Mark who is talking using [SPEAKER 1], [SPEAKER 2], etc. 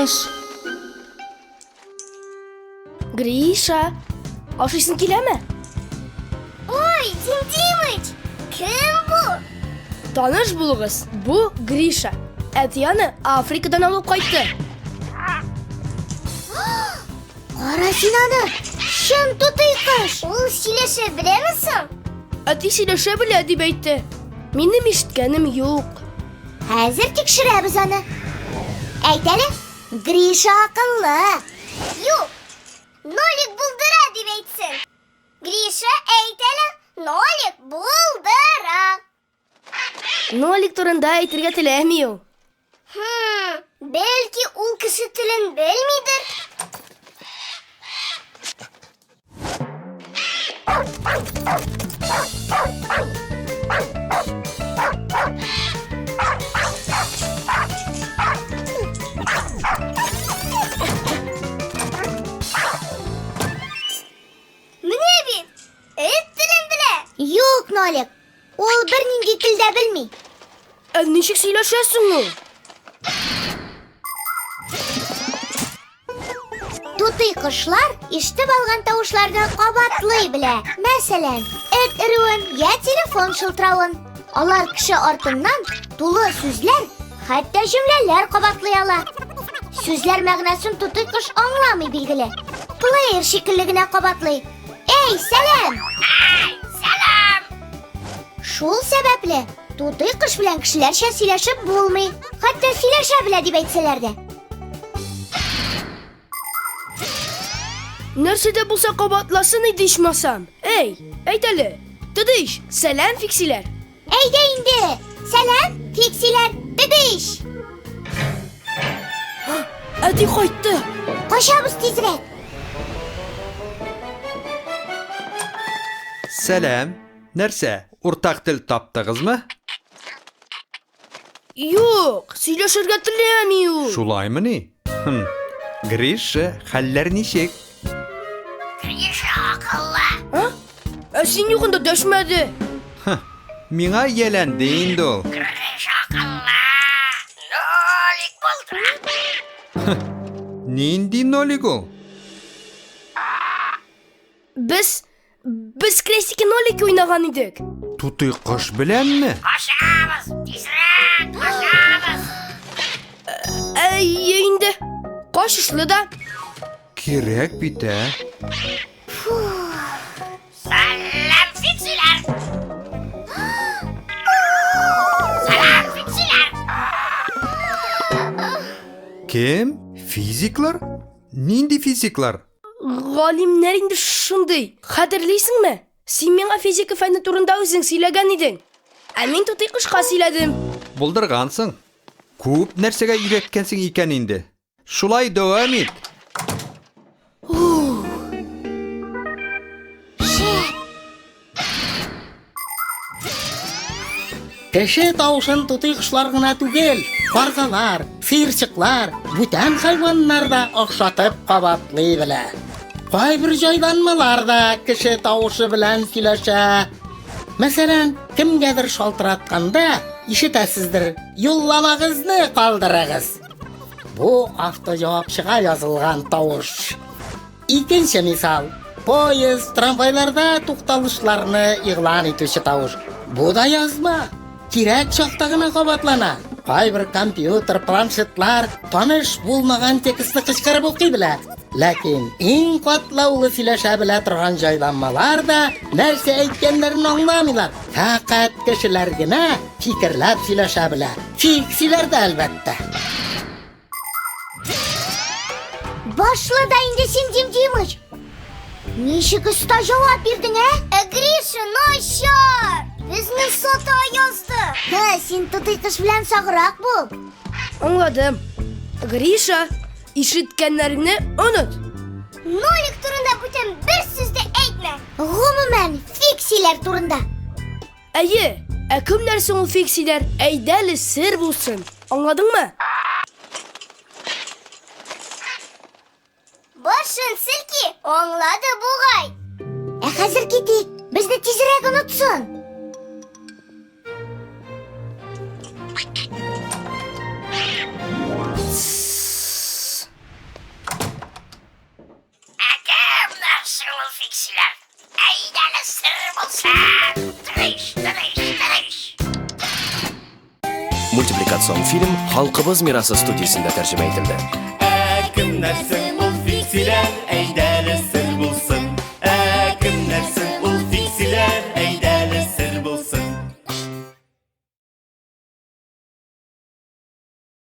[SPEAKER 1] Тутый кош.
[SPEAKER 2] Гриша, ашыйсың киләме?
[SPEAKER 3] Ой, Дим Димыч, кем бу?
[SPEAKER 2] Таныш булыгыз, бу Гриша. Әти аны Африкадан алып кайтты.
[SPEAKER 3] Кара син аны, чын тутый кош. Ул сөйләшә беләме соң?
[SPEAKER 2] Әти сөйләшә белә дип әйтте. Минем ишеткәнем юк.
[SPEAKER 3] Хәзер тикшерәбез аны. Әйт әле, Гриша акыллы. Юк, Нолик булдыра дип әйтсен. Гриша, әйт әле, Нолик булдыра.
[SPEAKER 2] Нолик турында әйтергә теләми ул.
[SPEAKER 3] Хм, бәлки ул кеше телен белмидер. Менә бит, эт телен белә. Юк, Нолик, ул бернинди тел дә белми.
[SPEAKER 2] Ә ничек сөйләшәсең ул?
[SPEAKER 3] Тутый кошлар ишетеп алган тавышларны кабатлый белә. Мәсәлән, эт өрүен я телефон шылтыравын. Алар кеше артыннан тулы сүзләр, хәтта җөмләләр кабатлый ала. Сүзләр мәгънәсен тутый кош аңламый билгеле. Плеер шикелле генә кабатлый. Эй, сәлам! Эй, сәлам! Шул сәбәпле тутый кош белән кешеләрчә сөйләшеп булмый. Хәтта сөйләшә белә дип әйтсәләр дә.
[SPEAKER 2] Нәрсә дә булса кабатласын иде ичмасам. Эй, әйт әле. Тыдыш, сәлам фиксиләр.
[SPEAKER 3] Әйдә инде. Сәлам, фиксиләр. Тыдыш.
[SPEAKER 2] Әти кайтты.
[SPEAKER 3] Качабыз тизрәк.
[SPEAKER 4] Сәлам. Нәрсә, уртак тел таптыгызмы?
[SPEAKER 2] Юк, сөйләшергә теләми ул.
[SPEAKER 4] Шулаймыни? Хм. Гриша, хәлләр ничек?
[SPEAKER 3] Гриша акыллы.
[SPEAKER 2] А? Ә син югында дәшмәде.
[SPEAKER 4] Ха, миңа ияләнде инде ул.
[SPEAKER 3] Гриша акыллы. Нолик булды.
[SPEAKER 4] Нинди нолик ул?
[SPEAKER 2] Без без крестики нолики уйнаган идек.
[SPEAKER 4] Тутый кош беләнме?
[SPEAKER 3] Качабыз, тизрәк качабыз.
[SPEAKER 2] Әйе инде. Качышлы да.
[SPEAKER 4] Кирәк бит, ә?
[SPEAKER 3] Сәлам, фиксиләр. Сәлам, фиксиләр.
[SPEAKER 4] Кем? Физиклар? Нинди физиклар?
[SPEAKER 2] Галимнәр инде шундый. Хәтерлисеңме? Син миңа физика фәне турында үзең сөйләгән идең. Ә мин тутый кошка сөйләдем.
[SPEAKER 4] Булдыргансың. Күп нәрсәгә өйрәткәнсең икән инде. Шулай дәвам ит.
[SPEAKER 5] Кеше тавышын тутый кошлар гына түгел, каргалар, сыерчыклар, бүтән хайваннар да охшатып кабатлый белә. Кайбер җайланмалар да кеше тавышы белән сөйләшә. Мәсәлән, кемгәдер шалтыратканда ишетәсездер, юлламагызны калдырыгыз. Бу автоҗавапчыга язылган тавыш. Икенче мисал. Поезд, трамвайларда тукталышларны игълан итүче тавыш. Бу да язма. Кирәк чакта гына кабатлана. Кайбер компьютер, планшетлар таныш булмаган текстны кычкырып укый белә. Ләкин иң катлаулы сөйләшә белә торган җайланмалар да нәрсә әйткәннәрен аңламыйлар. Фәкать кешеләр генә фикерләп сөйләшә белә. Фиксиләр дә, әлбәттә.
[SPEAKER 3] Башлы да инде син, Дим Димыч. Ничек оста җавап бирдең, ә? Ә Гриша начар! Безне сата язды. Һә, син тутый кош белән саграк бул.
[SPEAKER 2] Аңладым. Гриша, ишеткәннәреңне оныт.
[SPEAKER 3] Нолик турында бүтән бер сүз дә әйтмә. Гомумән, фиксиләр турында.
[SPEAKER 2] Әйе, ә кемнәр соң ул фиксиләр? Әйдә әле сер булсын. Аңладыңмы?
[SPEAKER 3] Башын селки, аңлады бугай. Ә хәзер китик, безне тизрәк онытсын.
[SPEAKER 1] сөйләр. Әйдә әле сер булсын. Тырыш, тырыш, тырыш.
[SPEAKER 6] Мультипликацион фильм Халкыбыз мирасы студиясендә тәрҗемә ителде.
[SPEAKER 7] Ә кемнәр соң?